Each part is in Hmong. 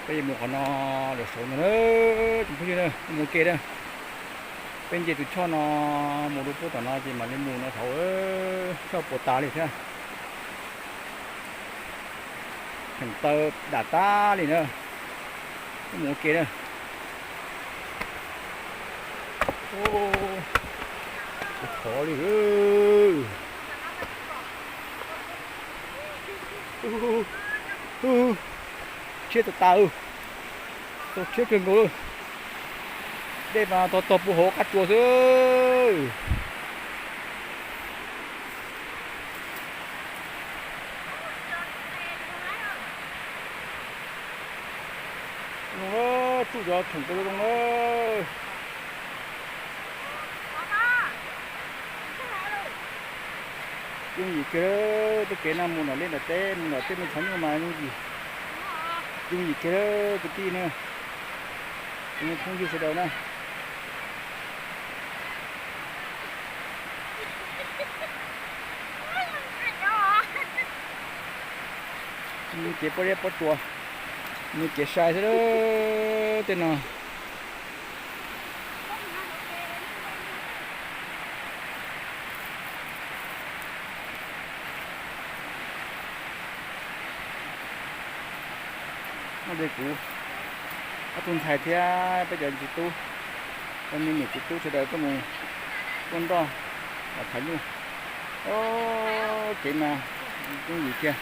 Peb yuav mus qhov no lawm saud no na, tsoom phooj ywg na, mus ua ke na. Peb nce tus choj no mus rau puag tom no ces mam li mus no thaum choj puas tas li thiab. Theem taw dam tag li na. Peb mus ua ke na. Khov li. Tshiab tas tas, tshiab kawg nkaus li. Dej mas tog tog puag hauv qab tsua xwb. Zoo na, tsuj cov theem taw zoo na. Yooj yim kiag, tej kev no mus nram liaj nram teb, mus nram tej me tshav nyuj mas yooj yim, yooj yim kiag kwv tij na, cov phooj ywg sawv daws na. Kev pob zeb pob tsuas, kev sai xwb tej no. No ces kuv ob tug ntxhais thiab peb cov txiv tub, cov me niam txiv tub sawv daws tuaj mus tuaj nroj los tshav nyuj. Kev mas yooj yim kiag.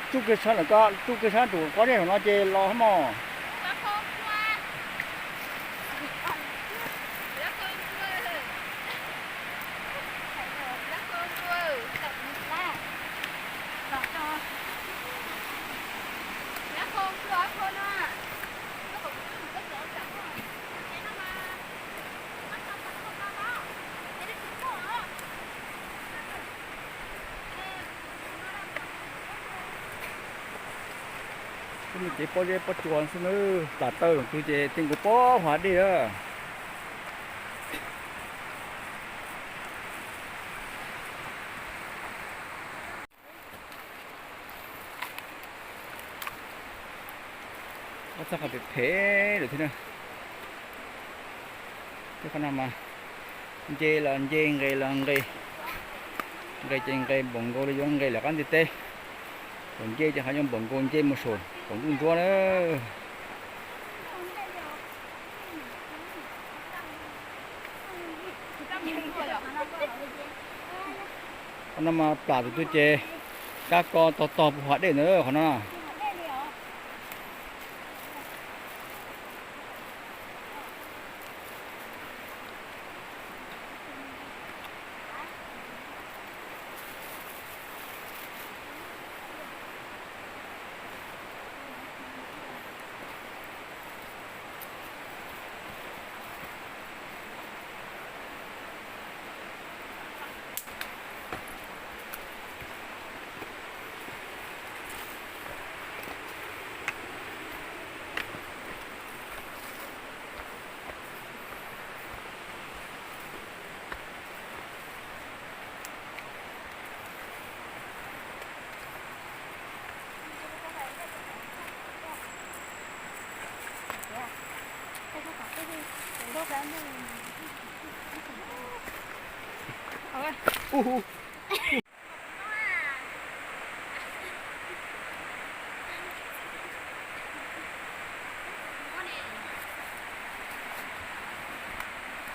Tsuj kiag sab lawm, koj tsuj kiag sab ntug pob zeb hauv no ces los mog. Kev pob zeb pob tsuas xwb na, plam taw tus ces tej nkaus pob hav dej a. Ob txoj qhov phem phem lawm thiab na. Tej qhov no mas nce los nce, nqes los nqes, nqes ces nqes npaum nkaus li yuav nqes lawm qab ntiaj teb. Thaum nce ces qhov yuav npaum nkaus nce mus saum qaum ntuj ntsuab na. Qhov no mas plam tus twg ces kab ko tog tog puag hav dej ntawd qhov no.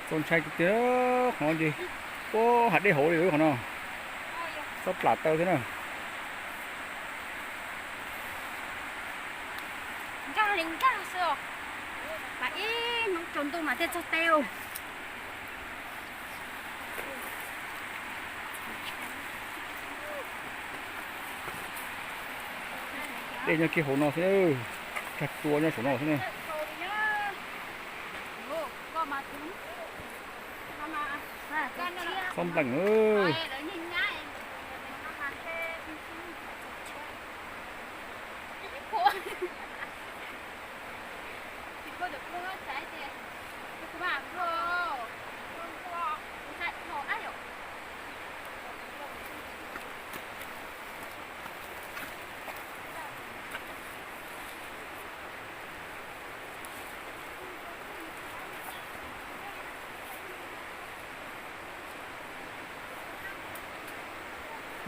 Txaus ntshai tiag tiag, qhov no ces puag hav dej hauv li qhov no. Txhob plam taw thiab na. Nkag li nkag xwb os. Mas ib hnub tsaus ntuj mas thiaj txog teb. Dej nyob kiag hauv no xwb, tsag tsua nyob saum no xwb na. Koj mas tus Xob npleem.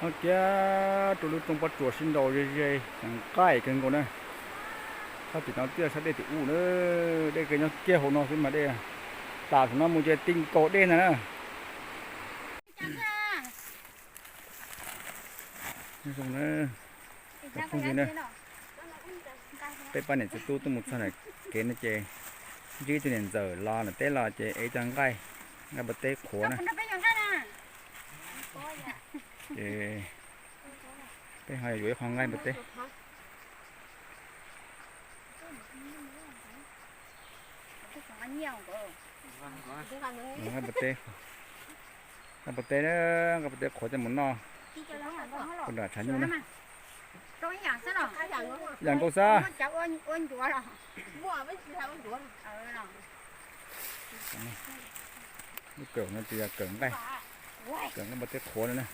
No kiag rau lub roob pob tsuas sib nraus ze ze, nqaij kawg nkaus na. Txhob tim no tiaj sab dej tim ub na, dej nyob kiag hauv no xwb mas dej tas saum no mus ces ti nkaus dej ntag na. Zoo na, phooj ywg na, peb pab niam txiv tub tuaj mus txog ntawm kev no ces ntsib tus niam ntxawm los nram teb los ces ev cov nqaij, nqaij npua teb qhuav na. Ces peb ho yuav ib qho nqaij npua teb. Nqaij npua teb, nqaij npua teb, nqaij npua teb qhuav coj mus noj ua nram tshav nyuj na. Yam nkaus xwb. Lub kawm no ces yog kawm nqaij, kawm nqaij npua teb qhuav no na.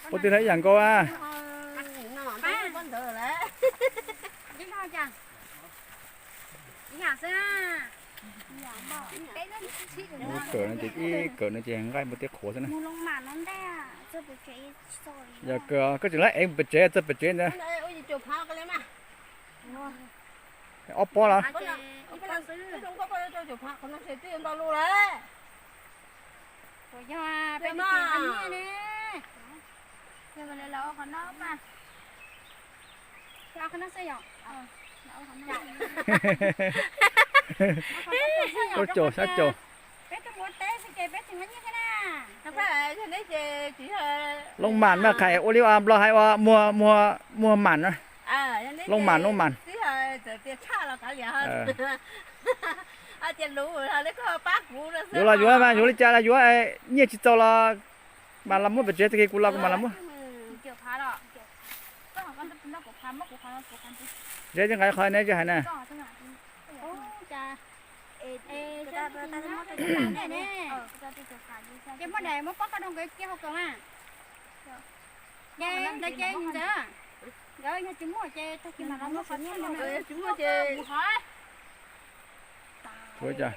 Puab twb tau ib yam nkaus a. Lub kawm no ces ib kawm no ces nqaij npua teb qhuav xwb na. Yog kawm koj tseem lab ev pem tsev txog pem tsev ntag. Ob pob los? Rau caum sab caum. Loob mam na, qhov ua li Nplog hais ua muag, muag mam na. Loob mam, loob mam. Yuav los yuav mas yuav li cas los yuav, nyiaj tsis txaus los mas los muab pem tsev, tag kis kuv los kuv mam los muab. Zeb, nqa qhov neb tsis hais na. Ces muab daim muab pob koj rau nkawd cia hauv kawm mas. Ces ntawd ces ntxawm, nkawd yog tsis muaj ces tag kis mam los muab qhov nyiaj no. Tsuav cas?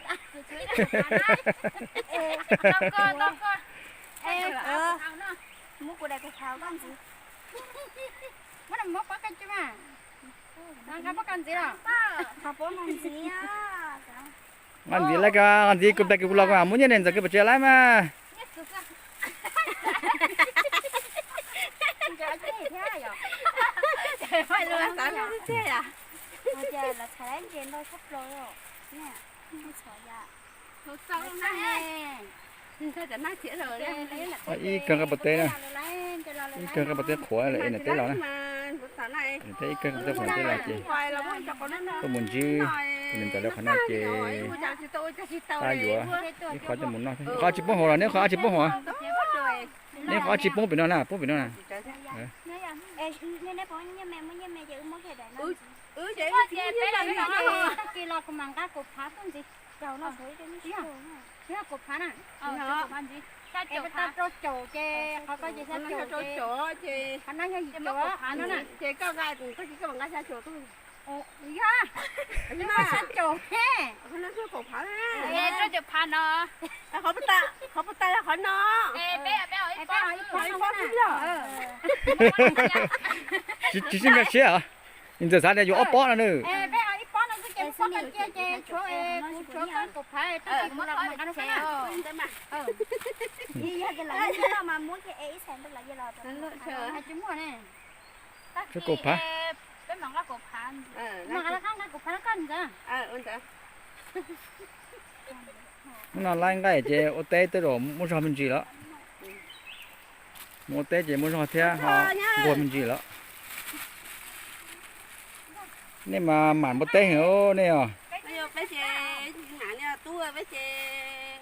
Muab kuv daim kuv qhov koj ntxiv. Muab pob koj tsis mas. Nqa pob koj ntxiv los? Qhov pob mas ntxiv. Nqa ntxiv lawm, nqa ntxiv kuv tag kis kuv los kuv mam muab nyiaj ne, ntxawm kws pem tsev lawm mas. Ib kawg nqaij npua teb na, ib kawg nqaij npua teb qhuav lawm es nram teb los na. Thiab ib kawg nqaij npua teb qhuav nram teb los ces tuaj mus ntsib tus niam ntxawm lawv qhov no ces pab yuav ib qho coj mus noj thiab. Qhov tsis poob hauv los neb qhov tsis poob hauv? Neb qhov tsis poob pem no na, poob pem no na. Tag kis los kuv mam nqa kaum phav tuaj ntxiv. Kaum phav na. Tau rau caum ces qhov ko ces xya caum ces qhov no yog yim caum no na. Ces koj nqa, koj cia koj mam nqa xya caum tuaj. Yog, xya caum he. Rau caum phav no. Qhov puas tau, qhov puas tau yog qhov no. Peb ib pob xwb yog. Tsis sib nkag siab os. Ntxawm xav tias yuav ob pob no nws. Peb ib pob no xwb ces ib pob tau cia ces tshuav, kuv tshuav koj kaum phav, tag kis kuv los kuv mam nqa rau koj na. Tsis muaj ne. Tshuav kaum phav. Peb mam nqa, nqa kaum phav rau koj ntxawm. Hnub no laib nqaij ces ua teb tej zaum muaj zog me ntsis lawm. Mus ua teb ces muaj zog thiab ho nquag me ntsis lawm. Nej mas mam npua teb heev nej os. Peb ces, peb ces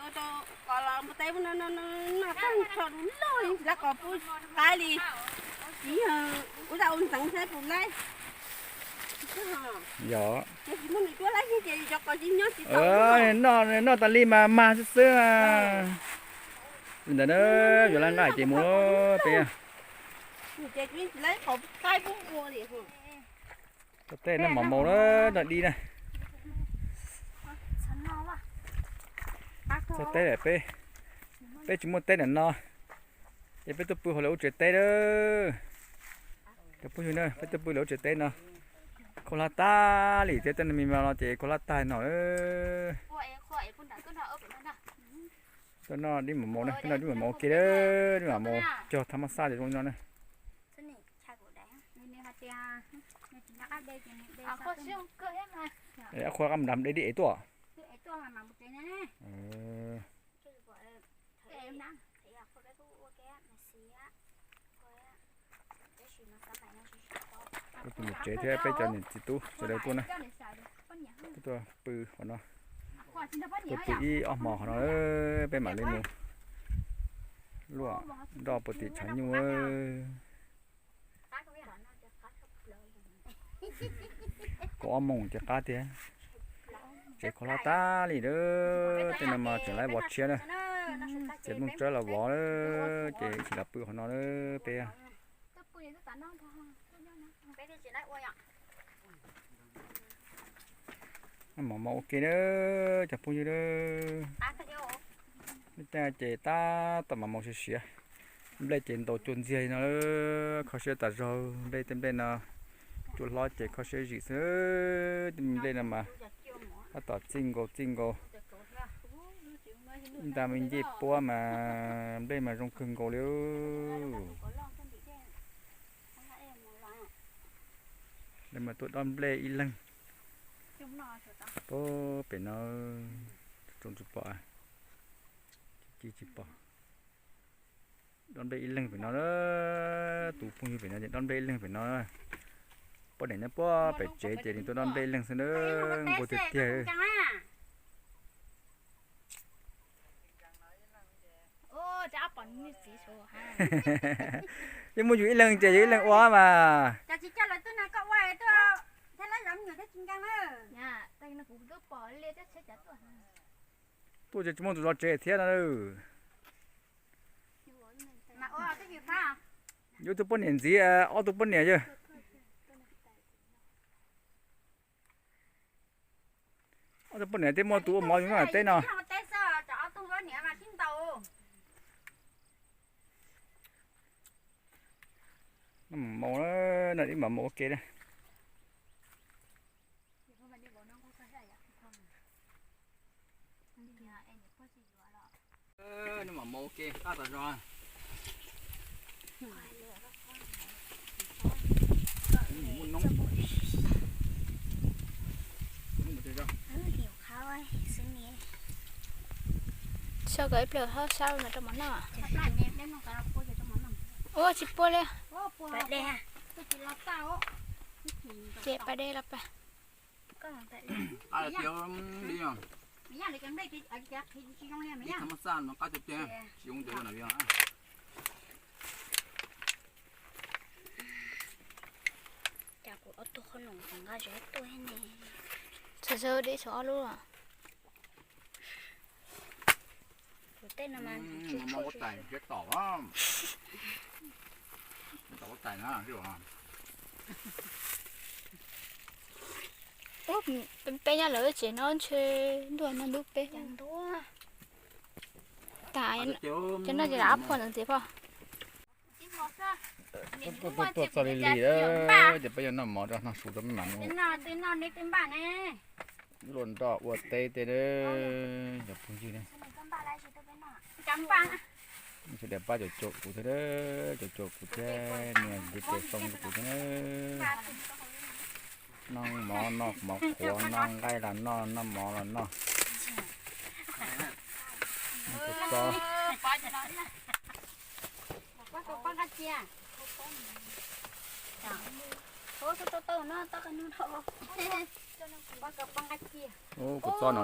ua rau qos los npua teb noj tag nrho lub loj li, lawv qos pub qab li. Tsis yog ua zaj ua ntxeev saib puas laib. Yog. Ces tsis muaj nws cuab laib xwb ces cov qos tsis nyob tsis tau. Noj, noj tas li mas mag xwb xwb. Li ntawd na, yuav laj nqaij ces mus peb. Ces tsis laib qos qab pub ua li. Txog teb noj mov maus na, noj dib na. Txog teb lawm peb, peb tsis muaj teb ntawm no, ces peb tuaj pw hauv lawv lub tsev teb na. Cov phooj ywg na, peb tuaj pw lawv lub tsev teb no, khaub hlab tag li thiab, tej me me no ces khaub hlab tag no na. Tuaj noj dib mov maus na, tuaj noj dib mov maus ua ke na, dib mov maus cog thab mab xaj zoo li no na. Ab, qhua qab mus nram dej dib ev tuaj. Kuv tus niam tsev thiab peb cov niam txiv tub sawv daws tuaj na, tuaj pw qhov no, tuaj pw ib ob hmo qhov no, peb mam li mus luaj nroj puag tim tshav nyuj. Kaum ob moos ces qab tiag. Tsev khaub hlab tag li lawm, tej no mas tseem lawv vov tshiab na. Ces Phooj Tsawb los vov, ces ib chim los pw qhov no na peb. Mov mov ua ke na, cov phooj ywg na. Lub caij ces tab tom mas maus siav siav. Nplej ces ntaus cuag ntxiag li no, kho siab tas zog. Nplej tej nplej no cua hlob ces kho siab zim xwb. Tej me nplej no mas tab tom txij nkaus txij nkaus. Ib nta me ncej puab mas nplej mas zoo kawg nkaus li. Lawv mas tuaj dob nplej ib leeg. Puag pem no, tsis pom, tsis pom. Dob nplej ib leeg pem no, tus phooj ywg pem no ces dob nplej ib leeg pem no. Poj niam nyob puag pem tsev ces nws tuaj dob nplej ib leeg xwb na, nquag tiag tiag. Yeej muaj yus ib leeg ces yus ib leeg ua mas. Tuaj ces tsis muaj tus zov tsev thiab no. Yuav tus poj niam ntxiv, ob tug poj niam yog. Ob tug poj niam thiaj muaj tus ua mov yus noj teb no. Noj mov maus, noj dib mov maus ua ke na. Noj mov maus ua ke qab tas zog. Xyaw kom ib pliag, sab no rau mov noj. Ua tsis puas li. Ces pais de los pais. Cas kuv ob tug qhob noom tseem nqa zog tuaj thiab ne. Txhua txhua dib txhua ob lub. Tus teb no mas tsis tshua, peb nyob lawv tsev no ntshe ntuj no ntub peb. Tas, cov no ces lam ob phuaj ntawd ntxiv pog. Tuaj tuaj txog lig lig, ces peb yuav noj mov rau noj su rau peb mam mus luaj nroj ua teb tej, cov phooj ywg ne. Sawv daws pab caum caum kuv thiab, caum caum kuv thiab, nias ntiv tes xoo rau kuv thiab na. Noj mov noj mov qhuav, noj nqaij los noj, noj mov los noj. Txo. Ub, kuv txob no.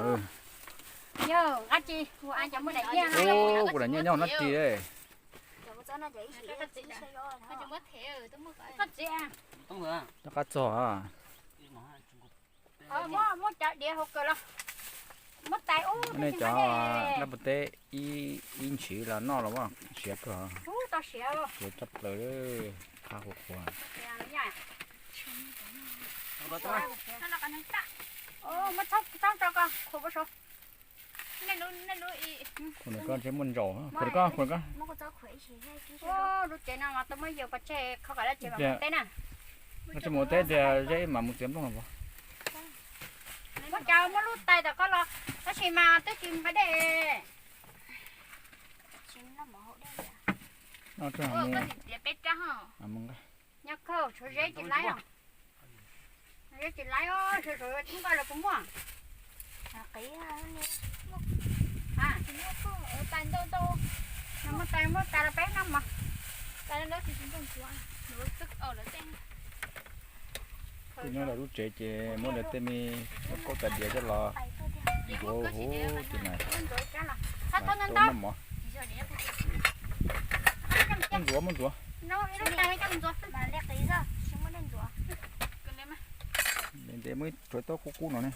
Yog nqa ci, ua cas muaj daim nyiaj. Ub, kuv daim nyiaj nyob no ti. Koj txiv, rov qab txog. Muab cov diav hauv kawg los. Muab tais ub, nej cov nqaij pov teb ib ntshiv los noj los siav kawg. Siav tshaj plaws, qab qhuav qhuav. Khuv nws koj ntshe muaj ntsaum, khuv nws koj, khuv nws koj. Lub tsev no mas tau muab yawg pov tseg kho kom lawv tsev mam mus teb na. Lawv tsis mus teb tias zeb mam mus txiav nplooj los. Muab cov muab lub tais tom koj los, tab sis mas twb tsis nqa dej. Nyob khawb tshuav zeb tsis laib os. Zeb tsis laib os, sawv sawv tub nqaij los puas muaj. Muaj tais muaj tas los peb noj mov. Twb nyob lawv lub tsev ces muab lawv tej me kaub tas diav coj los ntxuav huv ces mas noj mov. Muab ntxuav, muab ntxuav. Ntev ntev muab ib tsuav taub qub qub no ne.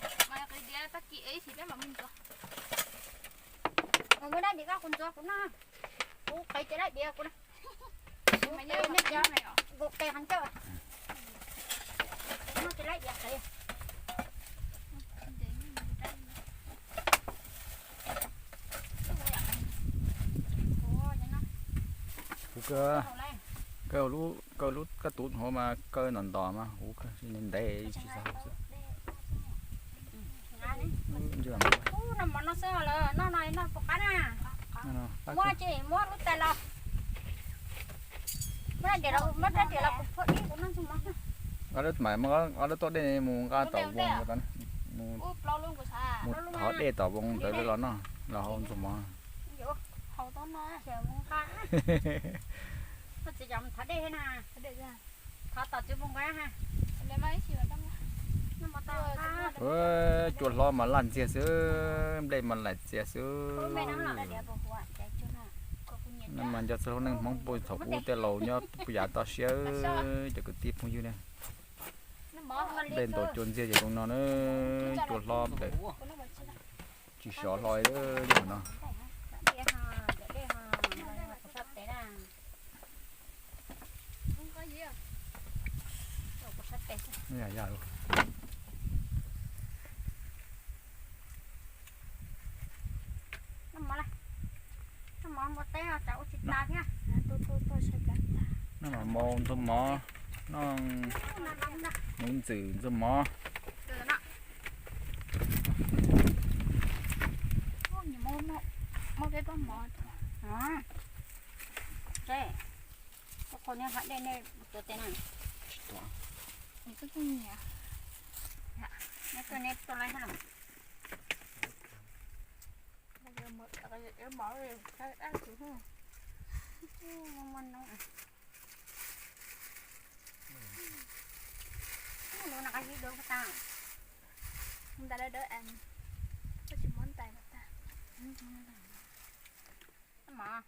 Muab dab diav koj kuv ntxuav kuv noj. Kuv qev cov dab diav kuv na. Kuv qev nej cov, kuv qev heev coj. Kuv noj cov dab diav qev. Kuv kaw, kaw lub, kaw lub koj tus hauv mas kaw ntom ntom mas kuv ntev tsis xav hauv xwb. Noj mov no xwb lawm, noj no noj puas qab na? Muab ces muab lub tais los. Muab rab riam los, muab rab riam los kuv phua dib kuv noj ntxuag mov. Ob lub tuaj dej mus nqa tom voos, mus thov dej tom voos ntawd los noj, los hau ntxuag mov. Thov dej na. Thov tom txwv voos nqa na. Cua hlob mas laj ntxiag xwb, nplej mas laim txias xwb. No mas nco txog hluas neej Hmoob puag thaum ub tej laus nyob puag yav toj siab, cov kwv tij phooj ywg ne. Nplej ntaus cua ntxiag ces zoo no na, cua hlob ntawd. Tsis sov hlo li no. Noj mov ntxuag mov, noj mus ntxwm ntxuag mov. Mov.